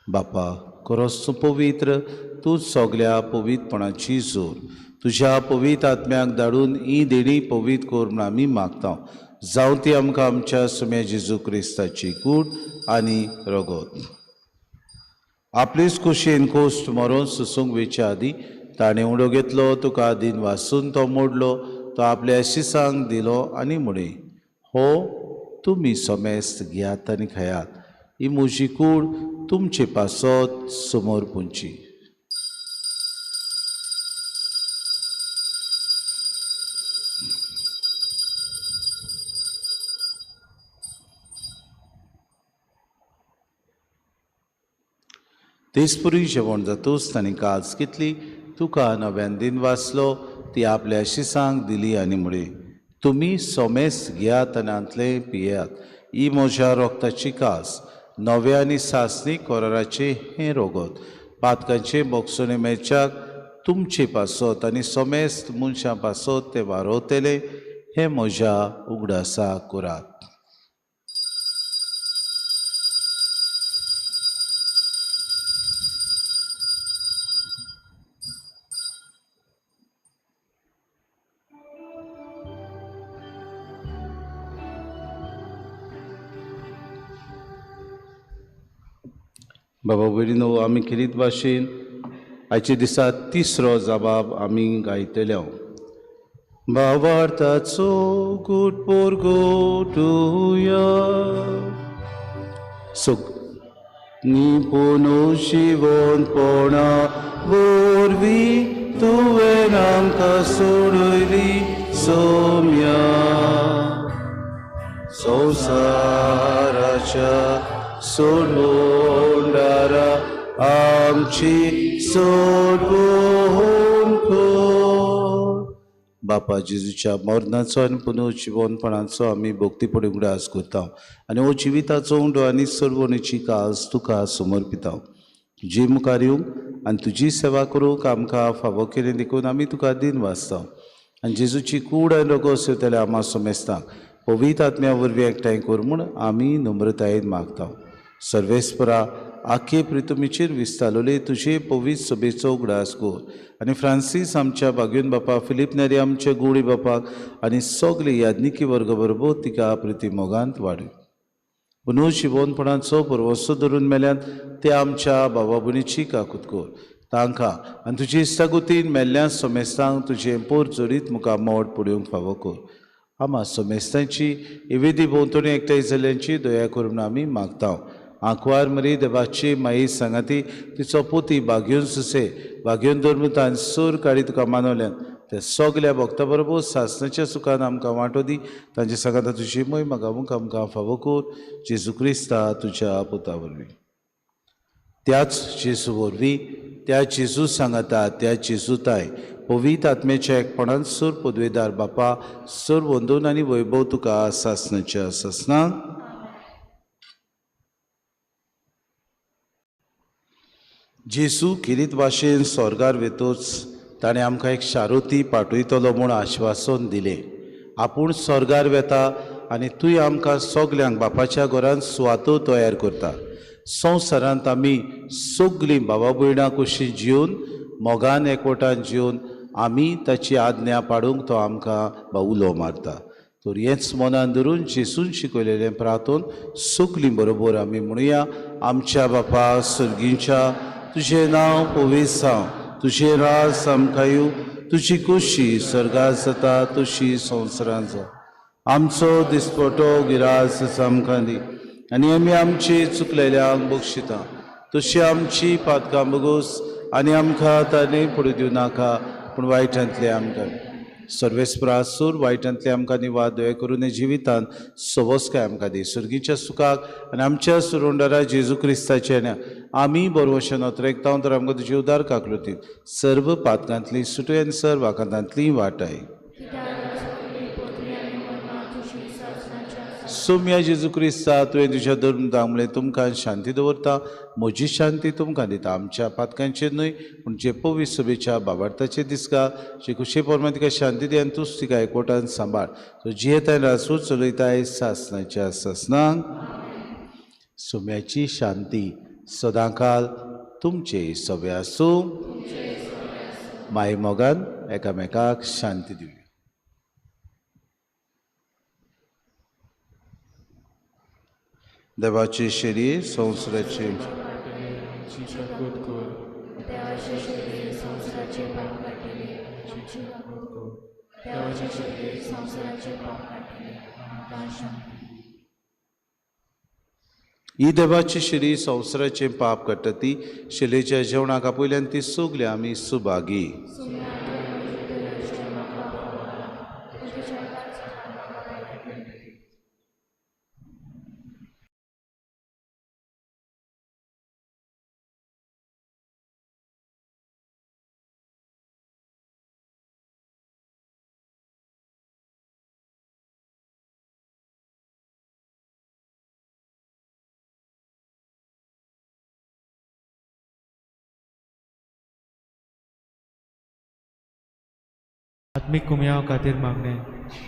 बापा खरोच तूं पवित्र, तूं सगल्या पवित्रपणाची जोर. तुज्या पवित्र आत्म्याक धाडून ही देणी पवित्र कर म्हूण आमी मागता. जावं ती आमकां आमच्या सुम्या जेजू क्रिस्ताची कूड आनी रगत. आपलेच कुशीन कोश्ट मरोन सुसूंक वेच्या आदीं ताणें उडो घेतलो, तुका दिन वासून तो मोडलो, तो आपल्या शिसांक दिलो आनी म्हळें, हो तुमी समेस्त घेयात आनी खायात, ही म्हजी कूड तुमचे पासत समोर पुंची. तेचपुरी जेवण जातूच तांणी काज घेतली, तुका नव्यान दिन वाचलो, ती आपल्या शिसांक दिली आनी म्हळें, तुमी सोमेस घेयात आनी हांतलें पियात, ही म्हज्या रोगताची कास, नव्या आनी सासणी कराराचें हें रोगत, पातकांचें बोगसणे मेळच्याक तुमचे पासत आनी सोमेस्त मनशां पासत तें वारोवतलें, हें म्हज्या उगडासा करात. बाबा भयणीनो, आमी खेरीत भाशेन आयचे दिसा तिसरो जबाब आमी गायतले. भावार्थाचो गूट पोरगोटुया निपुणू शिवोनपणा वरवीं तुवें आमकां सोडयली सोम्या संवसाराच्या सोडवणारा आमची सोडवण कर. बापा जेजूच्या मरणाचो आनी पुनर्जिवनपणाचो आमी भक्तीपणी उगडास करता आनी हो जिविताचो उंडो आनी सोडवणेची काज तुका समर्पिता. तुजे मुखार येवंक आनी तुजी सेवा करूंक आमकां फावो केली देखून आमी तुका दिन वाचता आनी जेजूची कूड आनी रोगोस येतल्या आमा समेस्तांक पवित्र आत्म्या वरवीं एकठांय कर म्हूण आमी नम्रतायेन मागता. सर्वेस्परा आखे प्रितुमीचेर विस्तारलोले तुजे पवित्र सभेचो उगडास कर आनी फ्रांसीस आमच्या बागयोन बापा, फिलीप नेरी आमच्या गुडी बापाक आनी सगळे याज्ञिकी वर्ग बरोबर तिका प्रिती मोगांत वाडय. पुनर्जिवनपणाचो परवसो धरून मेल्यान ते आमच्या बाबा भयणीची काकूत कर. तांकां आनी तुजी इश्टागतीन मेल्ल्या समेस्तांक तुजें पोर जोडीत मुखार मोड पडोवंक फावो कर. आमा समेस्तांची इवेदी भोंवतणी एकठांय जाल्ल्यांची दया करून आमी मागता. आंकवार मरी देवाची माई सांगाती तिचो पोती बागयोन सुसे बागयोन धर्मतान सूर काडी तुका मानवल्यान त्या सगल्या भक्ता बरोबर सासणाच्या सुखान आमकां वांटो दी. तांचे सांगाता तुजी मोय म्हाका आमकां फावो कर जेजू क्रिस्ता तुज्या पुता वरवीं. त्याच जेजू वरवीं, त्या जेजू सांगाता, त्या जेजू ताय पवित्र आत्म्याच्या एकपणान सूर पदवेदार बापा सूर वंदून आनी वैभव तुका सासणाच्या सासणाक. जेजू खेरीत भाशेन स्वर्गार वेतोच ताणें आमकां एक शारुती पाठयतलो म्हूण आश्वासन दिलें. आपूण स्वर्गार वेता आनी तूंय आमकां सगल्यांक बापाच्या घरान सुवातो तयार करता. संवसारांत आमी सगलीं बाबा भयणां कशी जिवन मोगान एकवटान जिवन आमी ताची आज्ञा पाडूंक तो आमकां उलो मारता. तर हेंच मनान धरून जेजून शिकयलेलें प्रार्थून सगलीं बरोबर आमी म्हणुया. आमच्या बापा सर्गीच्या, तुजें नांव पवित्र जावं, तुजें राज आमकां येवं, तुजी खोशी स्वर्गार जाता तशी संवसारांत जावं. आमचो दिसपटो गिरास आमकां दी आनी आमी आमची चुकलेल्यांक बक्षिता तशी आमची पातकां बगोस आनी आमकां ताणें पडूं दिवं नाका पूण वायटांतले आमकां. सर्वेस्परासूर वायटांतले आमकां निवाद दया करून जिवितांत सवस्काय आमकां दी. सर्गीच्या सुखाक आनी आमच्या सुरुंडारा जेजू क्रिस्ताच्या आमी बरवशे नोत्रेकता तर आमकां तुजी उदार काकलुतीन सर्व पातकांतली सुटय आनी सर्व आकांतांतली वाटाय. सोम्या जेजू क्रिस्ता तुवें तुज्या धर्म म्हणलें तुमकां शांती दवरता, म्हजी शांती तुमकां दिता. आमच्या पातकांचेर न्हय पूण जे पवित्र सभेच्या बाबार्थाचेर दिसका जे खुशे प्रमाण तिका शांती दी आनी तूंच तिका एकवटान सांबाळ. सो जियेताय राजूच चलयताय सासणाच्या सासणाक. सोम्याची शांती सदांकाल तुमचे सवे आसूं. माय मोगान एकामेकाक शांती दिवया. देवाचे शरीर संवसाराचे ही देवाची शरीर संवसाराचें पाप काडटा ती शिलेच्या जेवणाक आपयल्यान ती सगली आमी सुभागी. आत्मीक कुमयाव खातीर मागणें.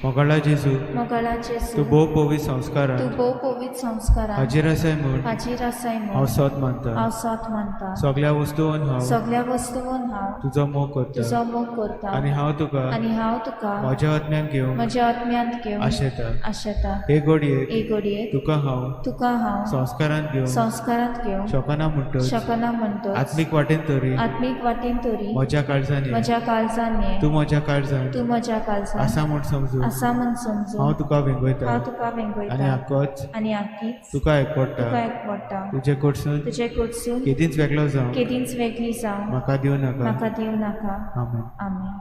मोगाळा जेजू, मोगाळा जेजू, तूं भोव पवित्र संस्कारान, तूं भोव पवित्र संस्कारान हाजीर आसाय म्हूण, हाजीर आसाय म्हूण हांव सोद मानता, हांव सोद मानता. सगल्या वस्तून हांव, सगल्या वस्तून हांव तुजो मोग करता, तुजो मोग करता. आनी हांव तुका, आनी हांव तुका म्हज्या आत्म्यान घेवंक, म्हज्या आत्म्यांत घेवंक आशेता, आशेता. हे घडयेक, हे घडयेक तुका हांव, तुका हांव संस्कारांत घेवंक, संस्कारांत घेवंक शकना म्हणटच, शकना म्हणटच, आत्मीक वाटेन तरी, आत्मीक वाटेन तरी म्हज्या काळजान, म्हज्या काळजान ये, तूं म्हज्या काळजान, तूं म्हज्या काळजान आसा म्हूण समजून, आसा म्हूण समजून हांव तुका वेंगयता, हांव तुका वेंगयता. आनी आकोच, आनी आकीच तुका एकवडटा, तुका एकवडटा. तुजे कडसून, तुजे कडसून केदींच वेगळो जावं, केदींच वेगळी जावं म्हाका दिवं नाका, म्हाका दिवं नाका. आमेन. आमेन.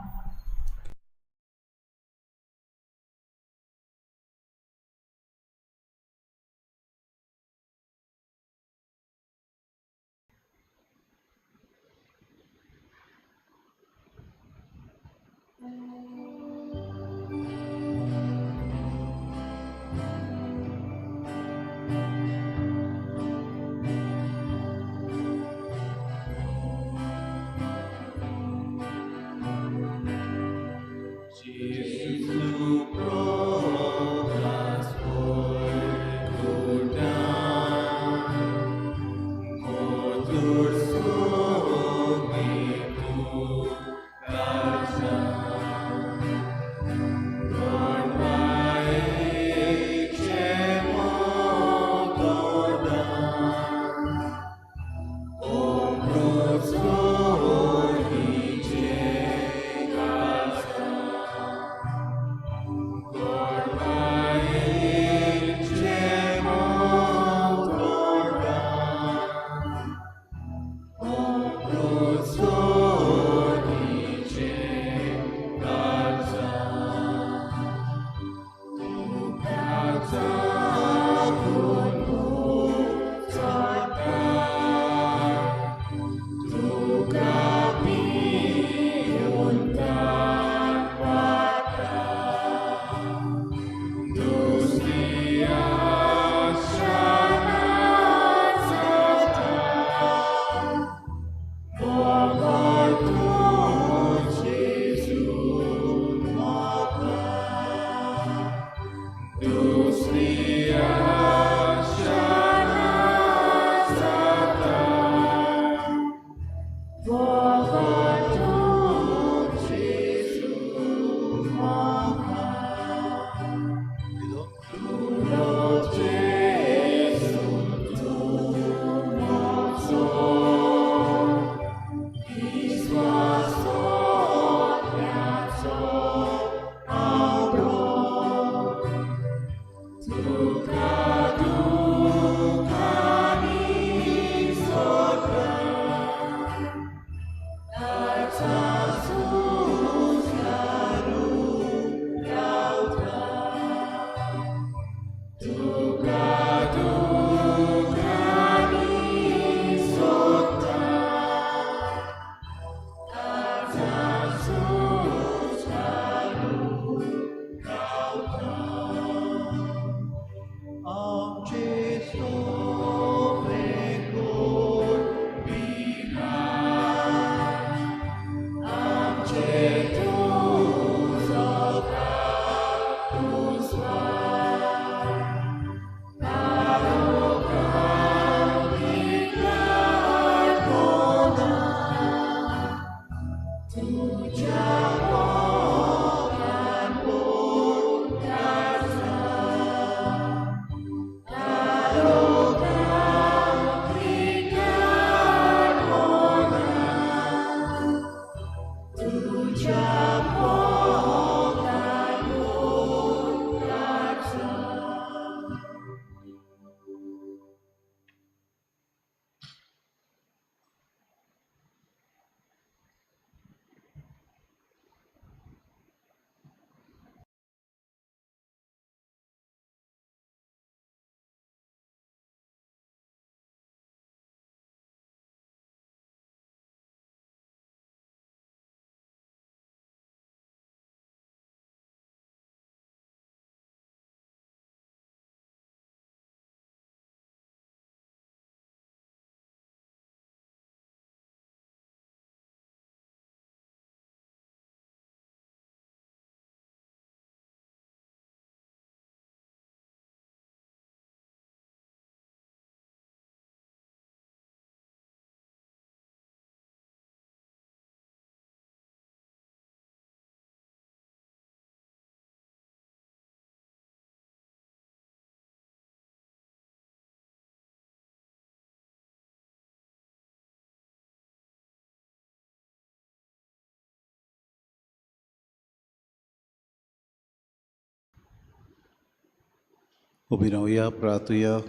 उबी रावया, प्रार्थुया.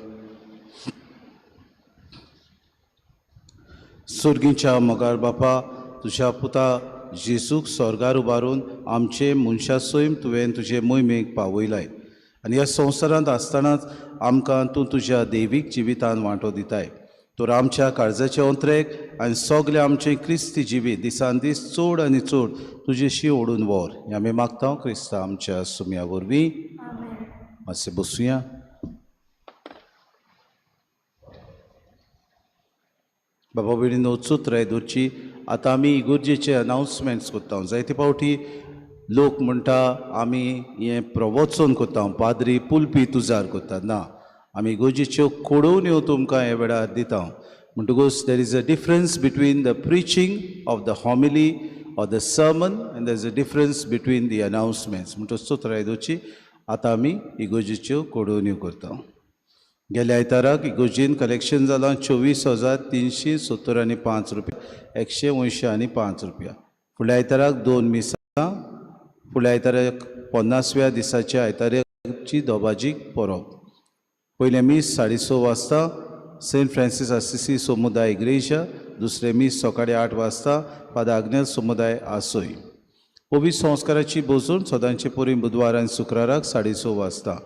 सोर्गीच्या मोगाळ बापा, तुज्या पुता जेजूक स्वर्गार उबारून आमचे मनशा सैम तुवें तुजे मोहिमेक पावयलाय आनी ह्या संवसारांत आसतनाच आमकां तूं तुज्या दैवीक जिवितान वांटो दिताय. तर आमच्या काळजाचे अंत्रेक आनी सगळे आमचे क्रिस्ती जिवीत दिसान दीस चड आनी चड तुजेशी ओडून व्हर, हें आमी मागता क्रिस्ता आमच्या सुम्या वरवीं. मातशें बसुया. बाबा भयणीनो, चुत्राय दवरची. आतां आमी इगोर्जेचे अनावन्समेंट्स करता. जायते फावटी लोक म्हणटा आमी हें प्रवचन करता, पाद्री पुलपी तुजार करता. ना, आमी इगोर्जेच्यो कोडोवण्यो तुमकां ह्या वेळार दिता. म्हणटकूच there is a difference between the preaching of the homily or the sermon and there is a difference between the announcements. म्हणटकूच चुत्राय दवरची. आतां आमी इगोर्जेच्यो कोडोवण्यो करता. गेल्या आयताराक इगोर्जेन कलेक्शन जालां 24,375 रुपया 185 रुपया. फुडल्या आयताराक 2 मिसां, फुडल्या आयताराक 50व्या दिसाच्या आयताराची दोबाजी परब. पयलें मीस 6:30 वाजता सेंट फ्रांसीस आसिसी समुदाय इग्रेजा, दुसरें मीस सकाळी 8 वाजता फादर आग्नेल समुदाय आसोय. पवित्र संस्काराची बोजून सदांचे परी बुधवार आनी शुक्राराक 6:30 वाजता.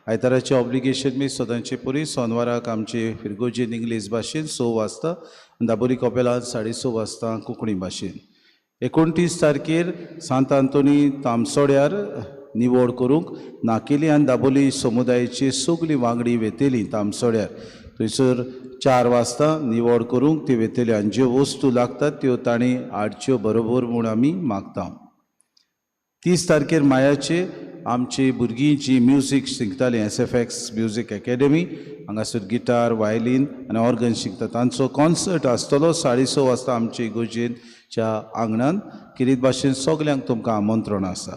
आयताराचें ऑब्लिगेशन मीस सदांचे परी सोनवाराक आमचे फिरगोजीन इंग्लीश भाशेन 6 वाजता, दाबोली कपेलांत 6:30 वाजता कोंकणी भाशेन. 29 तारखेर सांत आंतोनी तामसोड्यार निवड करूंक नाकेली आनी दाबोली समुदायाची सगळी वांगडी वेतेली तामसोड्यार. थंयसर 4 वाजता निवड करूंक ती वेतेली आनी ज्यो वस्तू लागतात त्यो तांणी हाडच्यो बरोबर म्हूण आमी मागता. 30 तारखेर मायाचे आमची भुरगीं जी म्युजीक शिकतालीं SFX music academy हांगासर गिटार, वायलीन आनी ऑर्गन शिकता, तांचो कॉन्सर्ट आसतलो 6:30 वाजता आमचे इगोर्जेच्या आंगणान. किरीत भाशेन सगल्यांक तुमकां आमंत्रण आसा.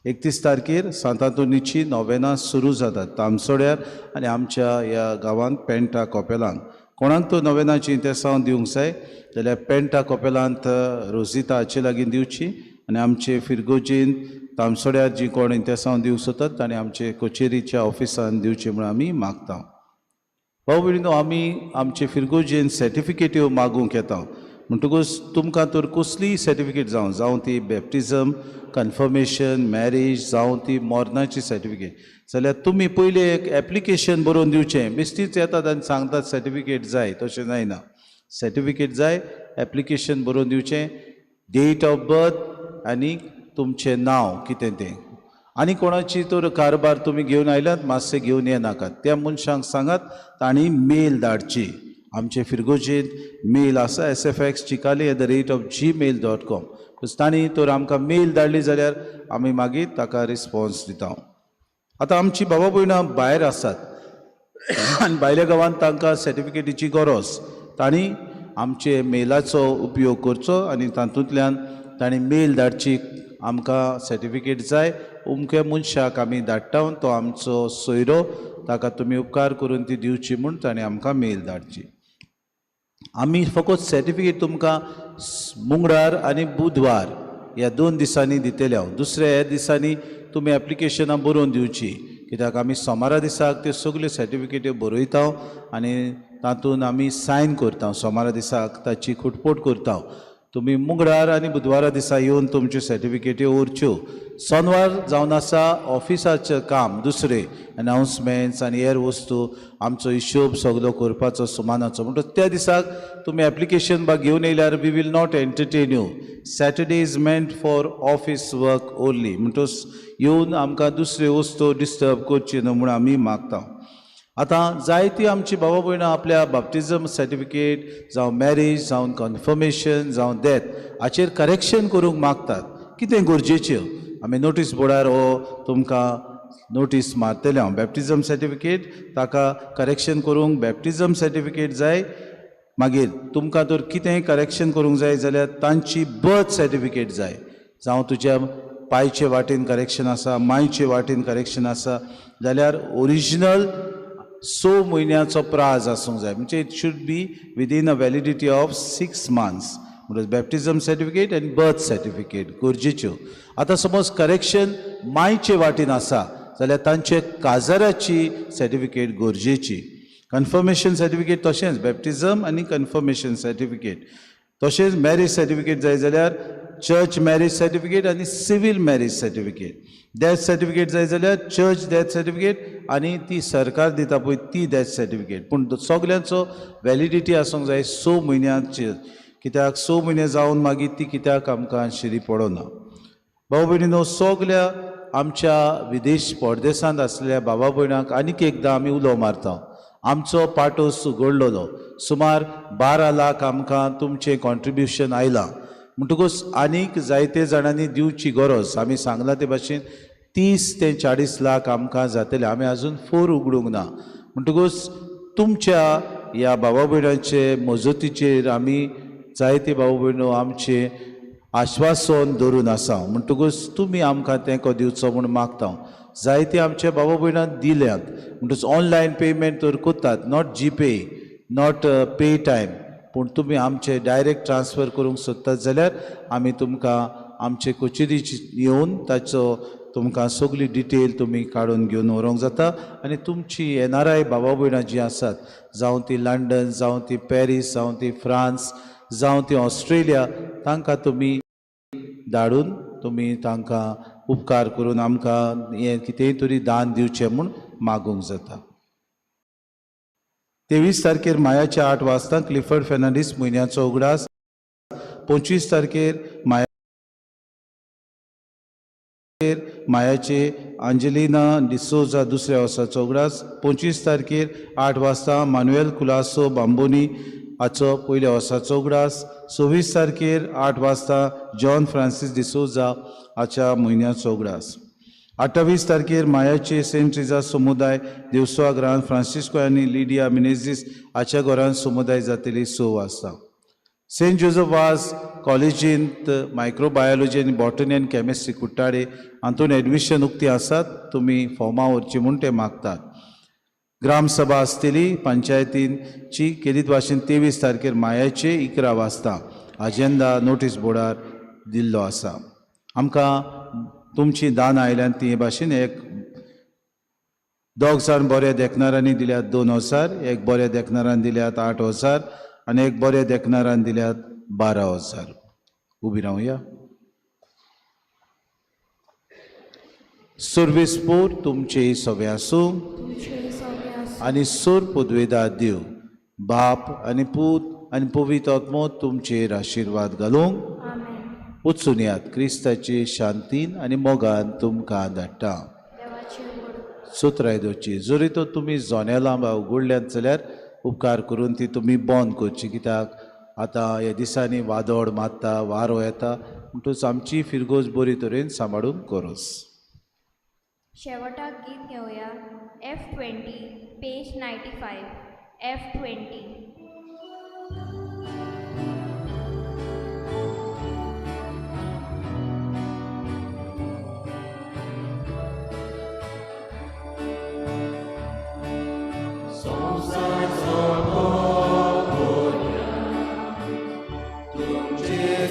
31 तारखेर सांत आंतोनीची नोवेनां सुरू जातात तामसोड्यार आनी आमच्या ह्या गांवांत पेंटा कॉपेलांत. कोणाक तो नोवेनाची इंतेसांव दिवंक जाय जाल्यार पेंटा कॉपेलांत रोजिता हाचे लागीं दिवची आनी आमचे फिरगोजीन तामसोड्यार जी कोण इंतेसांव दिवंक सोदतात तांणी आमचे कचेरीच्या ऑफिसान दिवचें म्हूण आमी मागता. भाव भयणीनो, आमी आमचे फिरगोजीन सर्टिफिकेट्यो मागूंक येता. म्हणटकूच तुमकां तर कसलीय सर्टिफिकेट जावं, जावं ती बॅप्टिजम, कन्फर्मेशन, मॅरेज, जावं ती मरणाची सर्टिफिकेट, जाल्यार तुमी पयलीं एक एप्लिकेशन बरोवन दिवचें. बेश्टीच येतात आनी सांगतात सर्टिफिकेट जाय, तशें जायना. सर्टिफिकेट जाय, एप्लिकेशन बरोवन दिवचें, डेट ऑफ बर्थ आनी तुमचें नांव कितें तें. आनी कोणाची तर कारभार तुमी घेवन आयल्यात मातशें घेवन येनाकात, त्या मनशांक सांगात तांणी मेल धाडची. आमचे फिरगोजेंत मेल आसा sfxchicalim@gmail.com. तांणी तर आमकां मेल धाडली जाल्यार आमी मागीर ताका रिस्पोन्स दिता. आतां आमची बाबा भयणां भायर आसात आनी भायल्या गांवांत तांकां सर्टिफिकेटीची गरज, तांणी आमचे मेलाचो उपयोग करचो आनी तातूंतल्यान तांणी मेल धाडची, आमकां सर्टिफिकेट जाय, अमक्या मनशाक आमी धाडटा, तो आमचो सोयरो, ताका तुमी उपकार करून ती दिवची म्हूण तांणी आमकां मेल धाडची. आमी फकत सर्टिफिकेट तुमकां मंगळार आनी बुधवार ह्या 2 दिसांनी दितले हांव. दुसऱ्या ह्या दिसांनी तुमी एप्लिकेशनां बरोवन दिवची, कित्याक आमी सोमारा दिसाक त्यो सगल्यो सर्टिफिकेट्यो बरयता आनी तातूंत आमी सायन करता. सोमारा दिसाक ताची खुटपोट करता. तुमी मंगळार आनी बुधवारा दिसा येवन तुमच्यो सर्टिफिकेट्यो व्हरच्यो. सोनवार जावन आसा ऑफिसाचें काम, दुसरें अनावन्समेंट्स आनी हेर वस्तू, आमचो हिशोब सगलो करपाचो सुमानाचो. म्हणटच त्या दिसाक तुमी एप्लिकेशन बा घेवन येयल्यार we will not entertain you. Saturday is meant for office work only. म्हणटच येवन आमकां दुसऱ्यो वस्तू डिस्टर्ब करची न्हू म्हूण आमी मागता. आतां जायती आमची बाबा भयणां आपल्या बाप्तिजम सर्टिफिकेट जावं मॅरेज जावं कन्फर्मेशन जावं डेथ हाचेर करेक्शन करूंक मागतात. कितें गरजेच्यो आमी नोटीस बोर्डार हो तुमकां नोटीस मारतले हांव. बॅप्टिजम सर्टिफिकेट ताका करेक्शन करूंक बॅप्टिजम सर्टिफिकेट जाय. मागीर तुमकां तर कितेंय करेक्शन करूंक जाय जाल्यार तांची बर्थ सर्टिफिकेट जाय. जावं तुज्या पायचे वाटेन करेक्शन आसा, मायचे वाटेन करेक्शन आसा जाल्यार ओरिजिनल 6 म्हयन्याचो प्राज आसूंक जाय. म्हणजे it should be within a validity of 6 months. म्हणून बॅप्टिजम सर्टिफिकेट आनी बर्थ सर्टिफिकेट गरजेच्यो. आतां समज करेक्शन मायचे वाटेन आसा जाल्यार तांचे काजाराची सर्टिफिकेट गरजेची. कन्फर्मेशन सर्टिफिकेट तशेंच बॅप्टिजम आनी कन्फर्मेशन सर्टिफिकेट, तशेंच मॅरेज सर्टिफिकेट जाय जाल्यार चर्च मॅरेज सर्टिफिकेट आनी civil marriage certificate. Death certificate जाय जाल्यार चर्च डॅथ सर्टिफिकेट आनी ती सरकार दिता पळय ती डॅथ सर्टिफिकेट. पूण सगल्यांचो वॅलिडिटी आसूंक जाय 6 म्हयन्याचेर, कित्याक 6 म्हयने जावन मागीर ती कित्याक आमकां शिरी पडना. भाव भयणीनो, सगल्या आमच्या विदेश परदेसांत आसलेल्या बाबा भयणांक आनीक एकदां आमी उलो मारता. आमचो पाटोस उगडलेलो सुमार 12 लाख आमकां तुमचें कॉन्ट्रिब्युशन आयलां, म्हणटकूच आनीक जायते जाणांनी दिवची गरज. आमी सांगलां ते भाशेन 30 ते 40 लाख आमकां जातले, आमी आजून फोर उगडूंक ना. म्हणटकूच तुमच्या ह्या बाबा भयणांचे मजतीचेर आमी जायते भाव भयणो आमचें आश्वासन धरून आसा. म्हणटकूच तुमी आमकां तेंको दिवचो म्हूण मागता. जायते आमचे बाबा भयणां दिल्यात, म्हणटकूच ऑनलायन पेमेंट तर करतात, not GPay, not pay time, पूण तुमी आमचे डायरेक्ट ट्रान्सफर करूंक सोदतात जाल्यार आमी तुमकां आमचे कचेरीची येवन ताचो तुमकां सगळी डिटेल तुमी काडून घेवन व्हरूंक जाता. आनी तुमची NRI बाबा भयणां जीं आसात, जावं ती लंडन, जावं ती पॅरीस, जावं ती फ्रांस, जावं ती ऑस्ट्रेलिया, तांकां तुमी धाडून तुमी तांकां उपकार करून आमकां हें कितेंय तरी दान दिवचें म्हूण मागूंक जाता. 23 तारखेर मायाच्या 8 वाजता क्लिफर्ड फेर्नांडीस म्हयन्याचो उगडास. 25 तारखेर मायाचे अंजलिना डिसोजा दुसऱ्या वर्साचो उगडास. 25 तारखेर 8 वाजता मानुएल कुलासो बांबोनी हाचो पयल्या वर्साचो उगडास. 26 तारखेर 8 वाजता जॉन फ्रांसीस डिसोजा हाच्या म्हयन्याचो उगडास. 28 तारखेर मायाचे सेंट ट्रिजा समुदाय देवसवा घरान फ्रांसिस्को आनी लिडिया मिनेझीस हाच्या घरान समुदाय जातली 6 वाजता. सेंट जोजफ वाज कॉलेजींत मायक्रोबायोलॉजी आनी बॉटनी आनी केमिस्ट्री कुट्टाळे हातूंत एडमिशन उक्ती आसात, तुमी फॉर्मां व्हरचीं म्हूण ते मागतात. ग्रामसभा आसतली पंचायतींची केरीत भाशेन 23 तारखेर मायाचे 11 वाजता. अजेंडा नोटीस बोर्डार दिल्लो आसा. आमकां तुमची दान आयल्यान ती हे भाशेन एक दोग जाण बऱ्या देखणारांनी दिल्यात 2000, एक बऱ्या देखणारान दिल्यात 8000 आनी एक बऱ्या देखणारान दिल्यात 12000. उबी रावया. सर्वेस्पोर तुमचे सगळे आसूं आनी सोर पदवेदार देव बाप आनी पूत आनी पवित्र आत्मो तुमचेर आशिर्वाद घालूंक. वचून यात क्रिस्ताचे शांतीन आनी मोगान तुमकां धाडटा. सोत्राय दवरची. जरी तर तुमी जोनेलां वा उगडल्यात जाल्यार उपकार करून ती तुमी बंद करची, कित्याक आतां ह्या दिसांनी वादळ मारता, वारो येता, म्हणटकूच आमची फिरगोज बरी तरेन सांबाळूंक गरज. शेवटाक गीत घेवया F20 page 95 F20. तुमचे